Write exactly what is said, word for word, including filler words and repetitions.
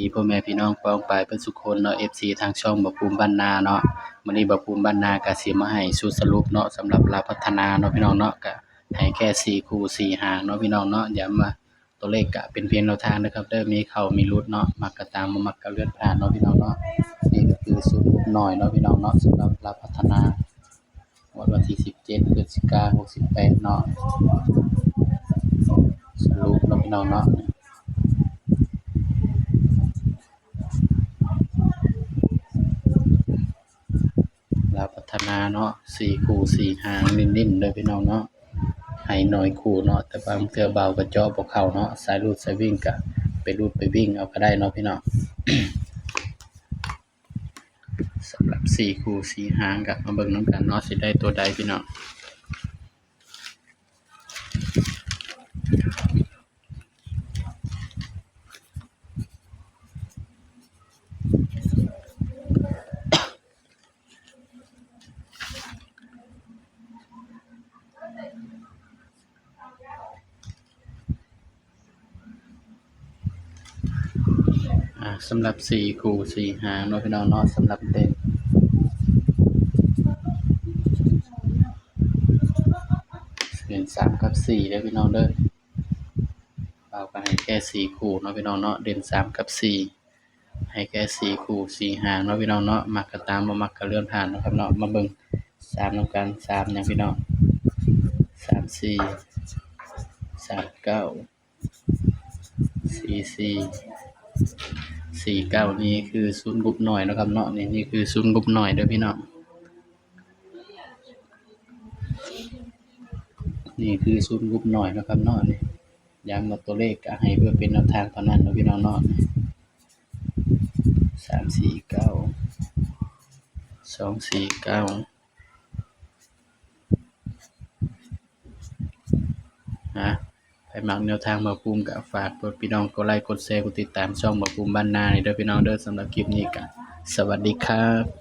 ดีพ่อแม่พี่น้องป้องปายเพิ่นสุคนเนาะ เอฟซี ทางช่องบ่าวภูมิบ้านนาเนาะ มื้อนี้บ่าวภูมิบ้านนาก็สิมาให้ชุดสรุปเนาะ สำหรับลาวพัฒนาเนาะพี่น้องเนาะ ก็ให้แค่สี่คู่สี่หางเนาะพี่น้องเนาะ ย้ำว่าตัวเลขก็เป็นเพียงแนวทางนะครับเด้อ มีเข้ามีหลุดเนาะ มักก็ตาม บ่มักก็เลื่อนผ่านเนาะพี่น้องเนาะ นี่ก็คือชุดงบน้อยเนาะพี่น้องเนาะ สำหรับลาวพัฒนา งวดวันที่สิบเจ็ด พฤศจิกา หกสิบแปดเนาะ สรุปเนาะพี่น้องเนาะ ลาวพัฒนาเนาะ สี่คู่สี่หางเน้นๆเด้อพี่น้องเนาะ ให้น้อยคู่เนาะ แต่บางเทื่อเบาก็เจาะบ่เข้าเนาะ สายรูดสายวิ่งก็ไปรูดไปวิ่งเอาก็ได้เนาะพี่น้อง สำหรับสี่คู่สี่หางก็มาเบิ่งนำกันเนาะ สิได้ตัวใดพี่น้อง อ่า สำหรับสี่คู่สี่หางเนาะพี่น้องเนาะ สำหรับเด่น เด่นสามกับสี่เด้อพี่น้องเด้อ เอาก็ให้แค่สี่คู่เนาะพี่น้องเนาะ เด่นสามกับสี่ ให้แค่สี่คู่สี่หางเนาะพี่น้องเนาะ มักก็ตาม บ่มักก็เลื่อนผ่านเนาะครับเนาะ มาเบิ่งสามนำกัน สามหยังพี่น้อง สามสี่ สามเก้า สี่สี่ สี่เก้า นี่คือชุดงบน้อยเนาะครับเนาะ นี่ นี่คือชุดงบน้อยเด้อพี่น้อง นี่คือชุดงบน้อยเนาะครับเนาะ นี่ ย้ำว่าตัวเลขก็ให้เพื่อเป็นแนวทางเท่านั้นเนาะพี่น้องเนาะ สามสี่เก้า สองสี่เก้า นะ ใครมักแนวทางบ่าวภูมิก็ฝากเพื่อพี่น้องกดไลค์กดแชร์กดติดตามช่องบ่าวภูมิบ้านนานี่เด้อพี่น้องเด้อ สำหรับคลิปนี้ก็สวัสดีครับ